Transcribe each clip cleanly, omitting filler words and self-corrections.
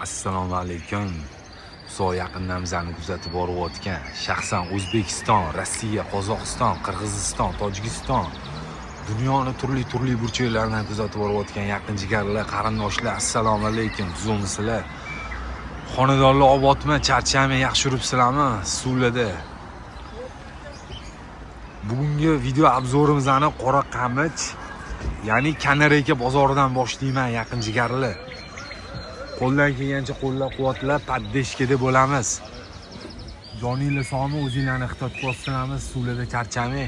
Assalomu alaykum. Uzoq yaqindan bizani kuzatib borayotgan shaxsan O'zbekiston, Rossiya, Qozog'iston, Qirg'iziston, Tojikiston, dunyoni turli-turli burchaklaridan kuzatib borayotgan yaqin jigarlar, qarindoshlar, assalomu alaykum. Tuzukmisizlar? Xonadonlar obodmi? Charchamay yaxshi yuribsizlarmi? Suvlarda. Bugungi video обзор imizni Qora Qamich, ya'ni Kanareyka bozoridan boshlayman, yaqin jigarlar. Qo'ldan kelgancha qo'llab-quvvatlab, поддержка da bo'lamiz. Joninglar sog'mi, o'zinglarni ehtiyot qilyapsizlarmi? Suvlarda charchamay.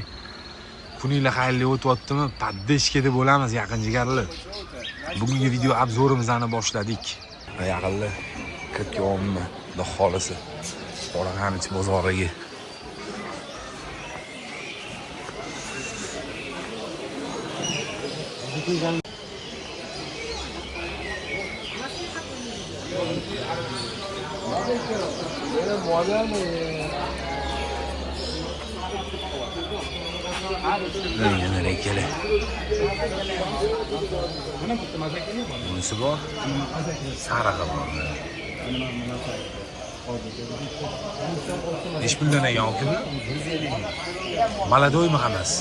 Kuninglar xayrli o'tyaptimi? Поддержка da bo'lamiz, yaqin jigarlar. Bugungi video обзор imizni boshladik. Yaqinlar kirib kelyapman, Xudo xolisi. Qora Qamich bozoriga. Yana reykali. Bunisi bor. Sarig'i bor. Nechi puldan ekan aka bu? Молодой mi hammasi?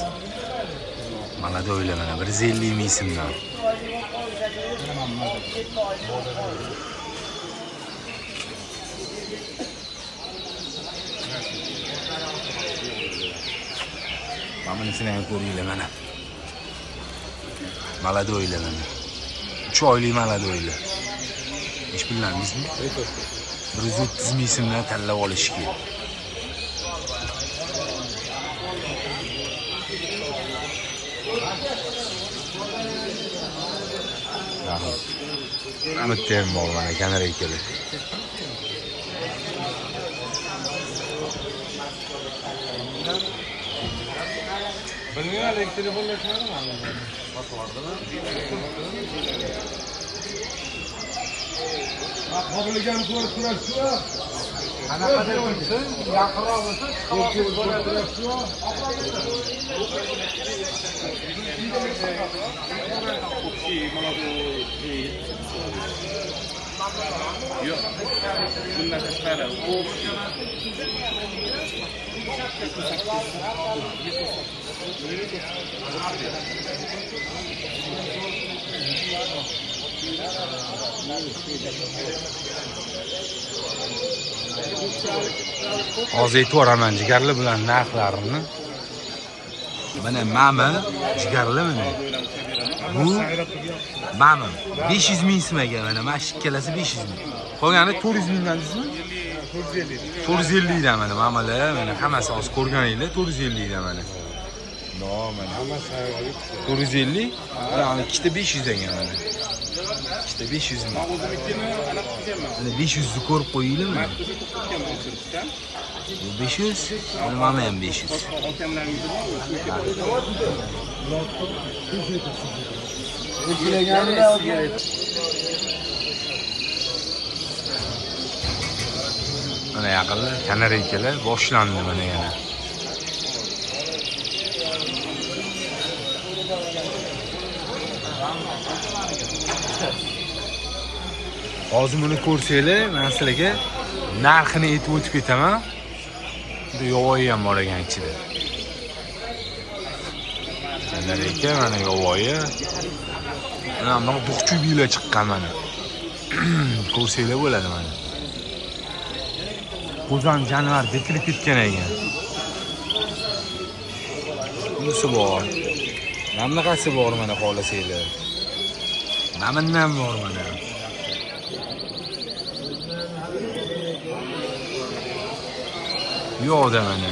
Молодой lar mana 150 ming so'mdan. Mana bunisini ham ko'ringlar mana. Молодой lar mana. 3 oylik молодой lar. Nechi puldan deysizmi? 130 ming so'mdan tanlab olish kerak. Mana bitta ham bor mana kanareykalar. Bilmayman, lekin telefonlashmadim. Qobilligani ko'rib turasiz-ku. Qanaqadir bo'lsin, yaqinroq bo'lsin, chiqib Ko'rib turasiz-ku. Yo'q. Bundan tashqari общий Hozir aytib jigarli bilan narxlarini. Mana mami jigarli mana. Bu mami 500 ming so'm ekan mana shu ikkalasi 500 ming. Qolgani 400 mingdan deysizmi? 450 dan mana mamalar, mana hammasi hozir ko'rganinglar 450 dan mana. No, mana. 450, mana ikkita 500 ekan mana. Ikkita 500 ming. O'zimnikini anaqa qilganman. Mana 500 ni ko'rib qo'yinglar mana. O'sha to'xtatganman o'chirishda. Bu 500, mana mama ham 500. Akamlaringiz bor, Mana yaqinlar kanareykalar boshlandi mana yana. Hozir buni ko'rsanglar, men sizlarga narxini aytib o'tib ketaman. Juda yovvoyi ham bor ekan ichida. Kanareyka mana yovvoyi. Mana bunaqa duxchubiylar chiqqan mana. Ko'rsanglar bo'ladi mana. Qo'zan jonivor betilib ketgan ekan. Bunisi bor. Mana bunaqasi bor mana xohlasanglar. Mana bundan bor mana. Yo'qda mana.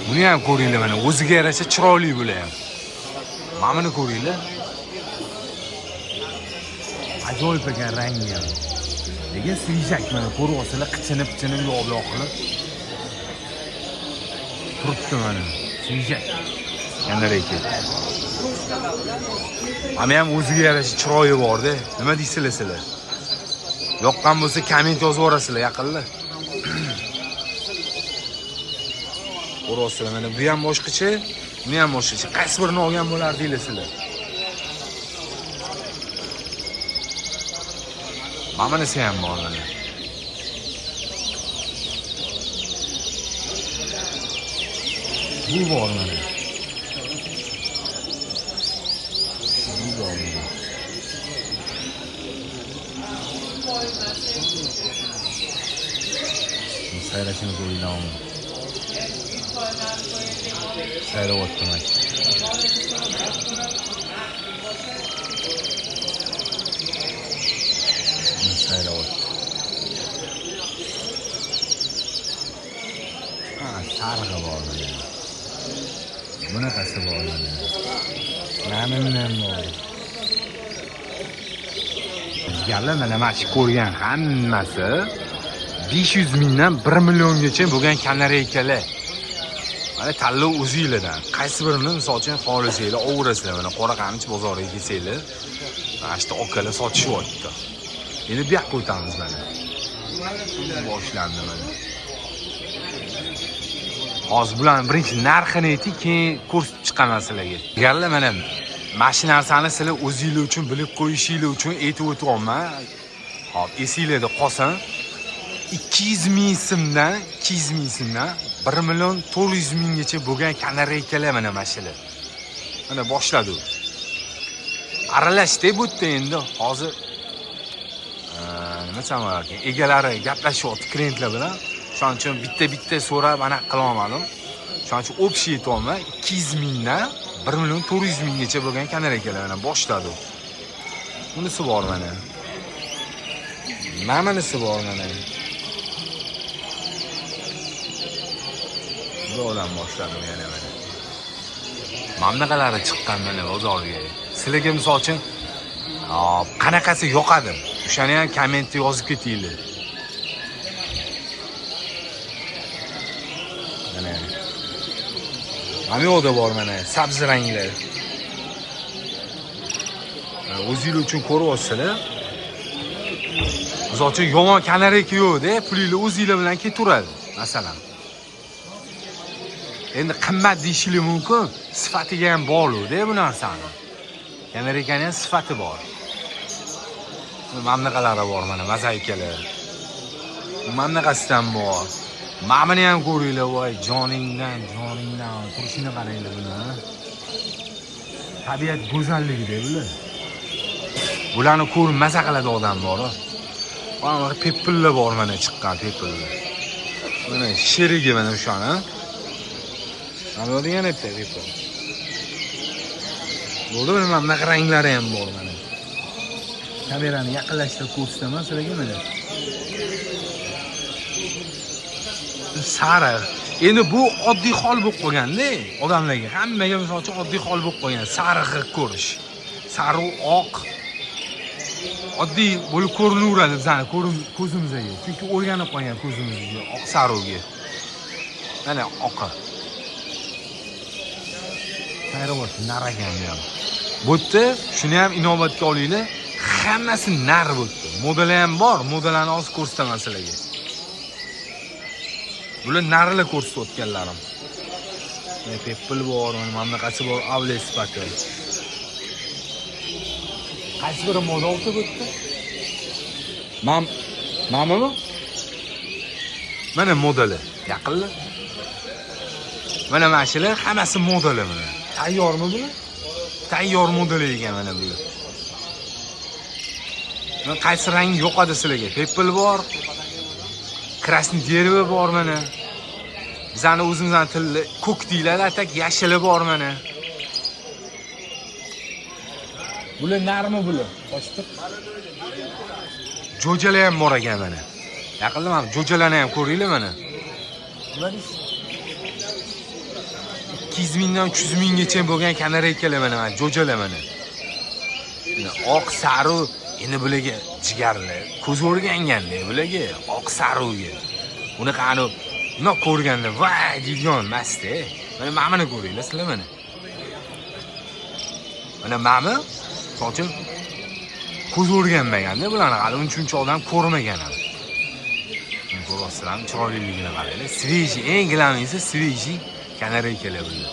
Buni ham ko'ringlar mana, o'ziga yarasha chiroyli bular ham. Mana buni ko'ringlar. Ajoyib ekan rangi ham. Lekin свежак mana ko'ryapsizlar, qichinib pichinib yo'q bu yoq qilib turibdi mana. Свежак. Kanareyka. Mana ham o'ziga yarasha chiroyi bor-da. Nima deysizlar sizlar? Yoqqan bo'lsa komment yozib yuborasizlar yaqinlar. Ko'ryapsizlar mana bu ham boshqacha, buni ham boshqacha. Qaysi birini olgan bo'lardinglar sizlar? Mana bunisi ham bor mana. Bu bor mana. Bu bor mana. Sayrashini ko'ringlar. Sayrayapti mana. Sayrayapti. Ha, sarig'i bor mana. Bunaqasi bor mana. Mana bor. Jigarlar, mana mana shu ko'rgan hammasi 500 mingdan 1 milliongacha bo'lgan kanareykalar. Mana tanlov o'zinglardan. Qaysi birini misol uchun xohlasanglar, ovurasizlar. Mana Qoraqamich bozoriga kelsanglar, mana shu okalar sotishyapti. Endi bu yoqqa o'tamiz mana. Boshlandi mana. Hozir bularni birinchi narxini aytib, keyin ko'rsatib chiqaman sizlarga. Jigarlar, mana mana shu narsani sizlar o'zinglar uchun bilib qo'yishinglar uchun aytib o'tyapman. Hop, esinglarda qolsin. 200 ming so'mdan, 200 ming so'mdan 1 million 400 minggacha bo'lgan kanareykalar mana mana shular. Mana boshladi u. Aralashdi bu yerda endi hozir nima desam bo'larkan, egalari gaplashyapti klientlar bilan. Shuning uchun bitta-bitta so'rab anaqa qila olmadim. Shuning uchun общий aytyapman, 200 mingdan 1 million 400 minggacha bo'lgan kanareykalar mana boshladi. Bunisi bor mana. Mana bunisi bor mana. Bu odam boshladi yana mana. Mana bunaqalari chiqqan mana bozorga. Sizlarga misol uchun qanaqasi yoqadi? O'shani ham kommentda yozib ketinglar. Mana. Mana yo'lda bor mana sabzi ranglar. O'zingiz uchun ko'ryapsizlar. Misol uchun yomon kanareyka yo'q-da, pulinglar o'zinglar bilan ketaveradi, masalan. Endi qimmat deyishingiz mumkin, sifatiga ham bog'liq-da bu narsani. Kanareykani ham sifati bor. Mana bunaqalari bor mana, mozaikalar. Mana bunaqasidan bor. Mana buni ham ko'ringlar, voy joningdan, joningdan turishini qaranglar buni. Tabiat go'zalligi-da bular. Bularni ko'rib maza qiladi odam bor. Mana pepillar bor mana chiqqan pepillar. Mana sherigi mana o'shani. Mana bu degan bitta pepil. Bo'ldi, mana bunaqa ranglari ham bor mana. Kamerani yaqinlashtirib ko'rsataman sizlarga mana. Sariq. Endi bu oddiy hol bo'lib qolganda, odamlarga, hammaga misol uchun oddiy hol bo'lib qolgan sarig'i ko'rish. Sariq, oq oddiy bo'lib ko'rinaveradi bizani ko'zimizga. Chunki o'rganib qolgan ko'zimizga oq sarig'iga. Mana oqi. Sayrabot nar ekan bu ham. Bu yerda shuni ham inobatga olinglar, hammasi nar bu yerda. Modeli ham bor, modellarni hozir ko'rsataman sizlarga. Bular narlar ko'rsatayotganlarim. Mana pepil bor, mana bunaqasi bor, avle sifati. Qaysi biri moda oldi bu yerda? Mamimi? Mana modeli, yaqinlar. Mana mana shular hammasi modeli mana. Tayyormi bular? Tayyor modeli ekan mana bular. Mana qaysi rang yoqadi sizlarga? Pepil bor, krasniy дерево bor mana. Bizani o'zimizning tilda ko'k deyiladi, atak yashili bor mana. Bular narmi bular? Qochib. Jo'jalar ham bor ekan mana. Yaqinda mana jo'jalarni ham ko'ringlar mana. 200 mingdan 300 minggacha bo'lgan kanareykalar mana, mana jo'jalar mana. Oq, sariq, endi bularga jigarlar, ko'z o'rganganda bularga oq sariqga. Unaqa ani nima ko'rganda voy deydigan emas-da. Mana mamini ko'ringlar sizlar mana. Mana mami, misol uchun ko'z o'rganmaganda bularni hali uncha-uncha odam ko'rmagan ham. Ko'ryapsizlarmi, chiroyliligini qaranglar. Svejiy, eng gilamisi svejiy kanareykalar bular.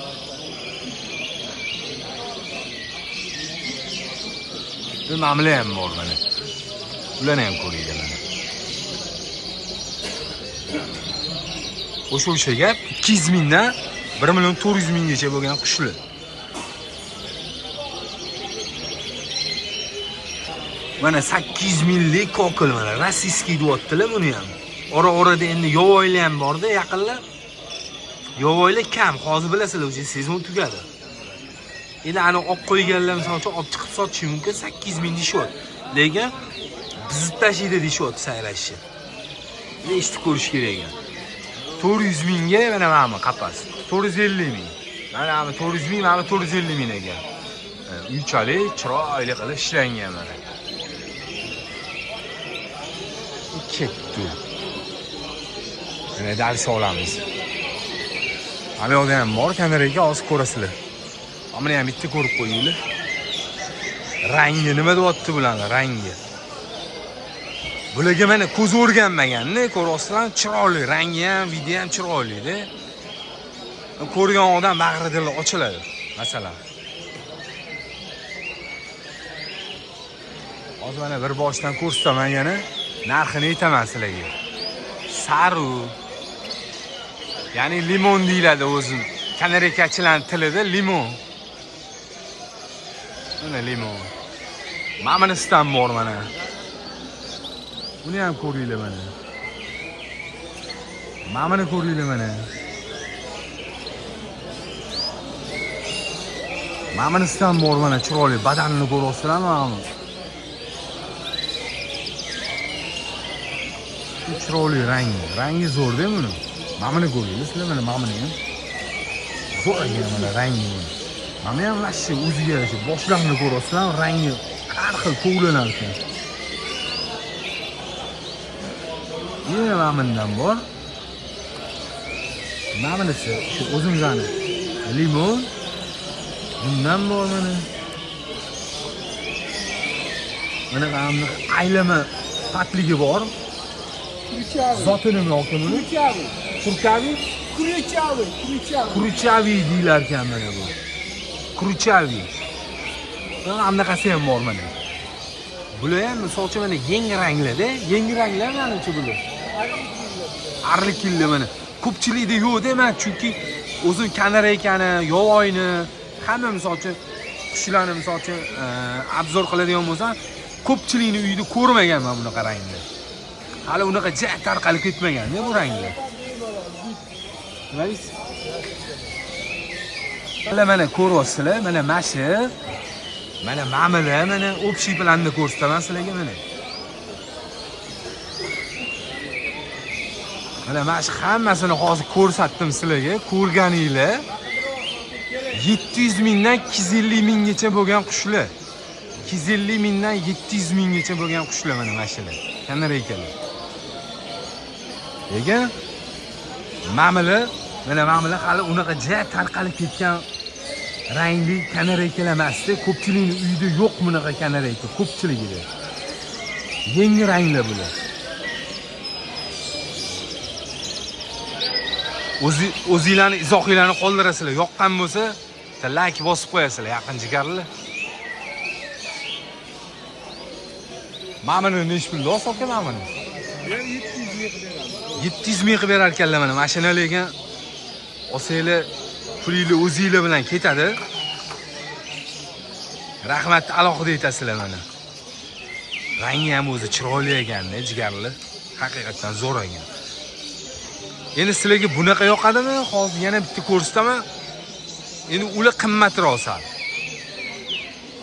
Bu mamla ham bor mana. Ularni ham ko'ringlar mana. O'sha gap 200 mingdan 1 million 400 minggacha bo'lgan qushlar. Mana 800 minglik kokil mana rossiyskiy deyaptilar buni ham. Ora-orada endi yovoylar ham borda yaqinlar. Yovoylar kam, hozir bilasizlar, o'sha sezon tugadi. Endi ana olib qo'yganlar misol uchun olib chiqib sotishi mumkin 800 ming deyishyapti. Lekin buzib tashlaydi deyishyapti sayrashni. Endi eshitib ko'rish kerak ekan. 400 mingga mana bu qapas. 450 ming. Mana bu 400 ming, mana bu 450 ming ekan. Uychalik chiroyli qilib ishlangan mana. Ketdi. Mana dars olamiz. Mana yoqda ham bor, kamerada hozir ko'rasizlar. Mana ham bitta ko'rib qo'yinglar. Rangi nima deyapti bularni rangi? Bularga mana ko'z o'rganmaganni ko'ryapsizlar, chiroyli rangi ham, vidi ham chiroyli-da. Ko'rgan odam bag'ri dili ochiladi, masalan. Hozir mana bir boshdan ko'rsataman yana, narxini aytaman sizlarga. Saru, ya'ni limon deyiladi o'zi. Kanarekachilarning tilida limon. Mana limon. Mana bunisidan bor mana. Buni ham ko'ringlar mana. Mana buni ko'ringlar mana. Mana bunisidan bor mana chiroyli badanini ko'ryapsizlarmi mana? Bu chiroyli rangi. Rangi zo'r-da buni. Mana buni ko'ringlar sizlar mana buni ham. Zo'r ekan mana rangi buni. Mana ham vashshe o'ziga yarasha boshlarini ko'ryapsizlarmi? Rangi har xil tovlanar ekan. Yana mana bundan bor. Mana bunisi shu o'zimizni limon. Bundan bor mana. Mana bunaqa aylama patligi bor. Zotini yoki buni? Kurchavi. Kurchavi, kurchavi. Kurchavi deyilar ekan mana bu. Kurchavi. Mana bunaqasi ham bor mana. Bular ham misol uchun mana yangi ranglarda, yangi ranglar manimcha bular. Arlikillar mana. Ko'pchilikda yo'q-da mana, chunki o'zini kanareykani, yovoyni, hamma misol uchun qushlarni misol uchun obzor qiladigan bo'lsam, ko'pchilikni uyida ko'rmaganman bunaqa rangni. Hali unaqa ja tarqalib ketmagan-da bu ranglar. Nima deysiz? Mana ko'ryapsizlar, mana mashi, mana mamila, mana общий planni ko'rsataman sizlarga mana. Mana mashi hammasini hozir ko'rsatdim sizlarga, ko'rganinglar 700 mingdan 250 minggacha bo'lgan qushlar. 250 mingdan 700 minggacha bo'lgan qushlar mana mashilar. Kanareykalar. Lekin mamila, mana mamila hali unaqa ja tarqalib ketgan rangli kanareykalar emasdi. Ko'pchilikning uyida yo'q bunaqa kanareyka, ko'pchiligida. Yangi ranglar bular. O'zinglarni izohinglarni qoldirasizlar. Yoqqan bo'lsa, like bosib qo'yasizlar, yaqin jigarlar. Mana buni nechi pulda olsa aka mana buni? 700 ming qilib berar ekanlar mana. Mashina lekin olsanglar pulinglar o'zinglar bilan ketadi. Rahmat alohida aytasizlar mana. Rangi ham o'zi chiroyli ekanda, jigarli. Haqiqatan zo'r ekan. Endi sizlarga bunaqa yoqadimi? Hozir yana bitta ko'rsataman. Endi ular qimmatroq sal.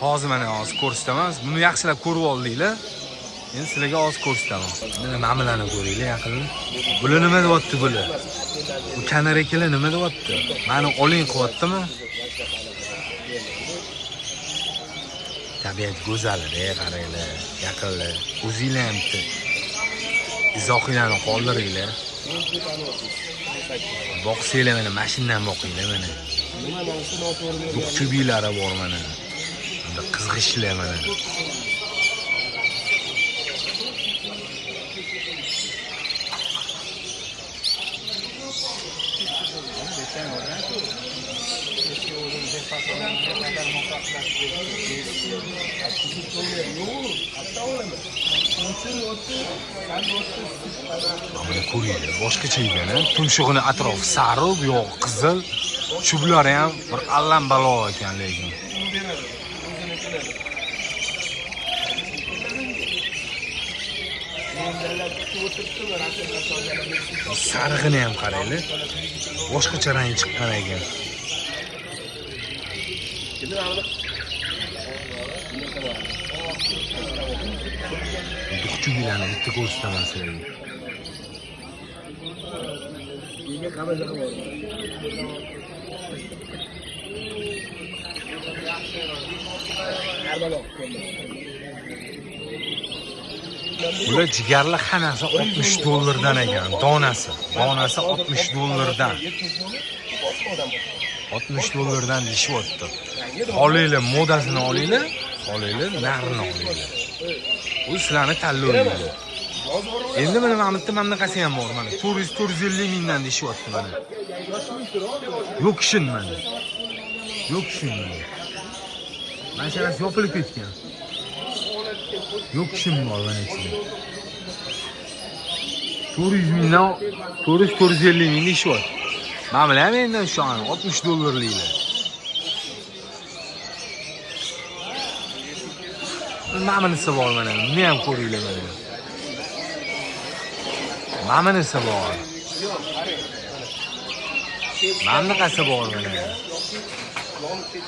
Hozir mana hozir ko'rsataman. Buni yaxshilab ko'rib oldinglar. Endi sizlarga hozir ko'rsataman. Mana mamilarni ko'ringlar yaqinda. Bular nima deyapti bular? Bu kanarekalar nima deyapti? Mani oling qilyaptimi? Tabiat go'zalida, qaranglar, yaqinlar. O'zinglar ham bitta izohinglarni qoldiringlar. Boqsanglar mana mashindan boqinglar mana. Duqchubiylari bor mana. Bunda qizg'ishlar mana. Mana ko'ringlar, boshqacha ekan, tumshug'ini atrofi sariq, bu yog'i qizil. Chublari ham bir allam balo ekan lekin. Sarig'ini ham qaranglar. Boshqacha rang chiqqan ekan. Duxchuglarni bitta ko'rsataman sizlarga. Bular jigarli xanasi 60 dollardan ekan, donasi. Donasi 60 dollardan. 60 dollardan deyishyapti. Olinglar, modasini olinglar, olinglar, narxini olinglar. Bu sizlarni tanlovinglar. Endi mana bu yerda mana bunaqasi ham bor mana. 400-450 mingdan deyishyapti mana. Yo'q kishin mana. Yo'q kishin mana. Mana sharasi yopilib ketgan. Yo'q kishin bor mana ichida. 400 mingdan 400-450 ming deyishyapti. Mana bular ham endi shu 60 dollarliklar. Mana bunisi bor mana. Buni ham ko'ringlar mana. Mana bunisi bor. Mana bunaqasi bor mana.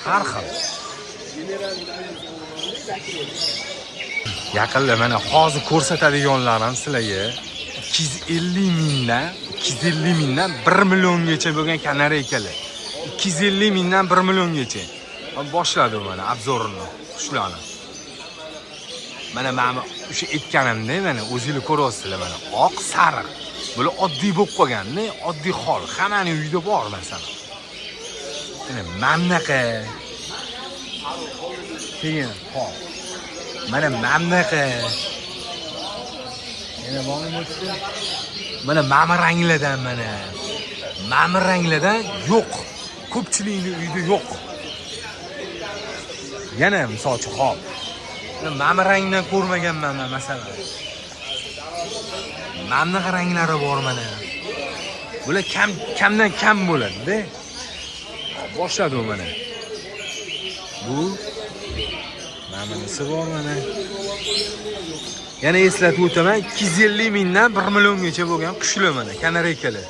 Har xil. Yaqinda mana hozir ko'rsatadiganlarim sizlarga 250 mingdan 250 mingdan 1 milliongacha bo'lgan kanareykalar. 250 mingdan 1 milliongacha. Boshladi mana obzorini, qushlarni. Mana men o'sha aytganimda mana o'zingizlar ko'ryapsizlar mana oq, sariq. Bular oddiy bo'lib qolganda, oddiy hol. Hammaning uyida bor masalan. Mana mamnaqa. Keyin hop. Mana mamnaqa. Yana bormi? Mana mama ranglardan mana. Mama ranglardan yo'q. Ko'pchilikning uyida yo'q. Yana misol uchun hop. Mana rangdan ko'rmaganman men masalan. Mana ranglari bor mana. Bular kam kamdan kam bo'ladi-da. Boshladi mana. Bu manisi bor mana. Yana eslatib o'taman, 250 mingdan 1 milliongacha bo'lgan qushlar mana, kanareykalar.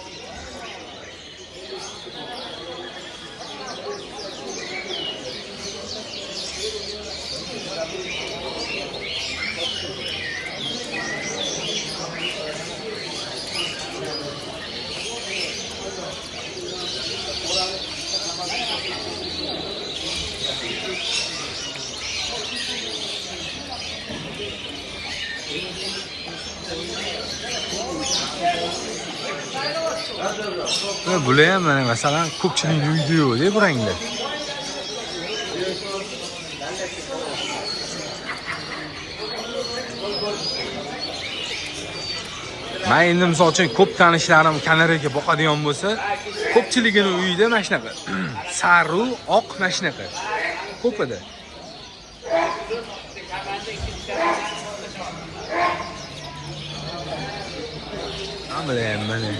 Bular ham mana masalan ko'pchilikning uyida yo'q-da bu ranglar. Men endi misol uchun ko'p tanishlarim kanareyka boqadigan bo'lsa, ko'pchiligini uyida mana shunaqa sariq, oq mana shunaqa. Ko'pida. Mana mana.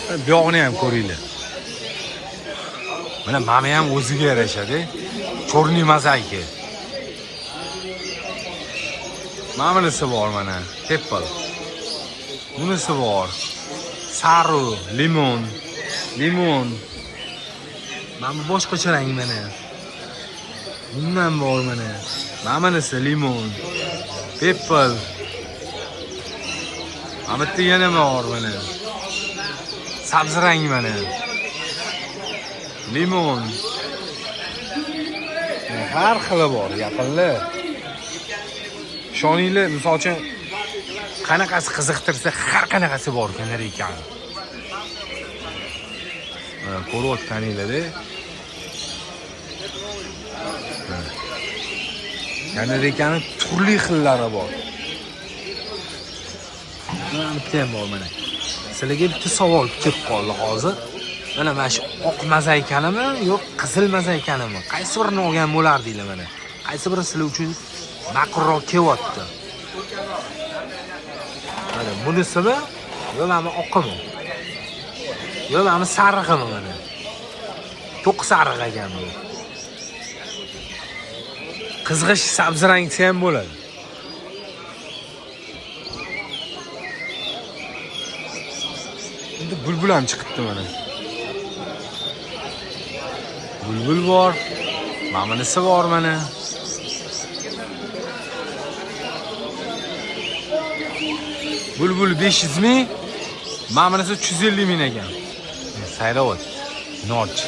Bu yog'ini ham ko'ringlar. Mana mama ham o'ziga yarashadi. Chorniy mozaika. Mana bunisi bor mana, tepal. Bunisi bor. Sariq, limon, limon. Mana bu boshqacha rang mana. Bundan bor mana. Mana bunisi limon, pepel. Mana bu yerda yana bor mana. Sabzi rang mana. Limon. Har xili bor, yaqinlar. Ishoninglar, misol uchun qanaqasi qiziqtirsa, har qanaqasi bor ekan. Mana ko'rayotganinglarda. Kanareykani turli xillari bor. Mana bitta ham bor mana. Sizlarga bitta savol kelib qoldi hozir. Mana shu oq mozaikanimi, yo'q qizil mozaikanimi? Qaysi birini olgan bo'lardinglar mana? Qaysi biri sizlar uchun ma'qulroq kelyapti? Mana bunisimi? Yo'q, mana oqimi? Yo'q, mana sarig'imi mana? To'q sariq ekan bu. Qizg'ish sabzi rangsi ham bo'ladi. Endi bulbul ham chiqibdi mana. Bulbul bor. Maminisi bor mana. Bulbul 500 ming, maminisi 350 ming ekan. Sayravot. Norch.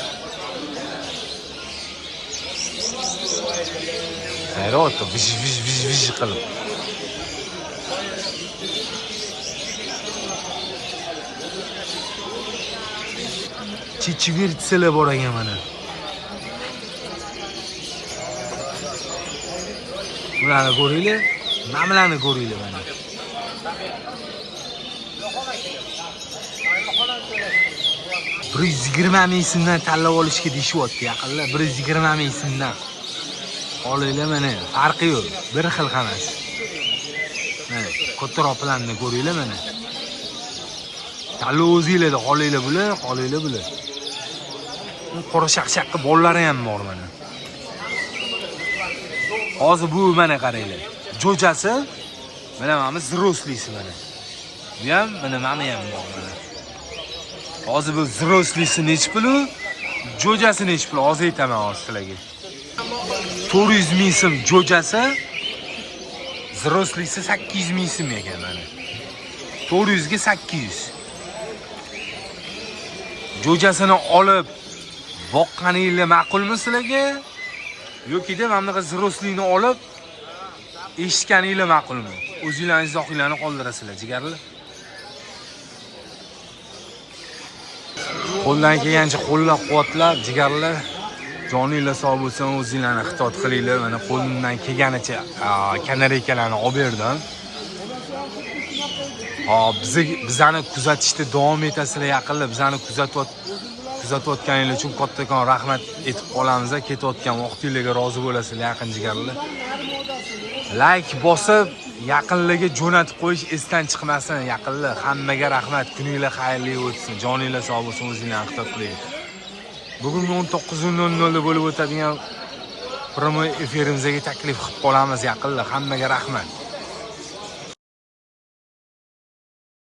Sayravot vish vish vish vish qilib. Chichvirtsili bor ekan mana. Bularni ko'ringlar, mamilarni ko'ringlar mana. 120 ming so'mdan tanlab olishga deyishyapti yaqinlar. 120 ming so'mdan. Olinglar mana, farqi yo'q, bir xil hammasi. Mana kattaroq planni ko'ringlar mana. Tanlov o'zinglarda, olinglar bular, olinglar bular. Qora shaqshaqqa bolalari ham bor mana. Hozir bu mana qaranglar. Jo'jasi mana mana взрослыйsi mana. Bu ham mana mana ham bor mana. Hozir bu взрослыйsi nechi pul? Jo'jasi nechi pul? Hozir aytaman hozir sizlarga. 400 ming so'm jo'jasi, взрослыйsi 800 ming so'm ekan mana. 400 ga 800. Jo'jasini olib boqqaninglar ma'qulmi sizlarga? Yoki-da mana bunaqa взрослыйni olib eshitganinglar ma'qulmi? O'zinglarning izohinglarni qoldirasizlar, jigarlar. Qo'ldan kelgancha qo'llab-quvvatlab, jigarlar, joninglar sog' bo'lsin, o'zinglarni ehtiyot qilinglar. Mana qo'limdan kelganicha kanareykalarni olib berdim. Hop, bizani kuzatishda davom etasizlar yaqinlar. Bizani kuzatayotganingiz uchun kattakon rahmat etib qolamiz. Ketayotgan vaqtingizga rozi bo'lasizlar yaqin jigarlar. Like bosib, yaqinlarga jo'natib qo'yish esdan chiqmasin yaqinlar. Hammaga rahmat. Kuninglar xayrli o'tsin. Joninglar sog' bo'lsin, o'zinglarni ehtiyot qiling. Bugun 19:00 da bo'lib o'tadigan primoy efirimizga taklif qilib qolamiz yaqinlar. Hammaga rahmat.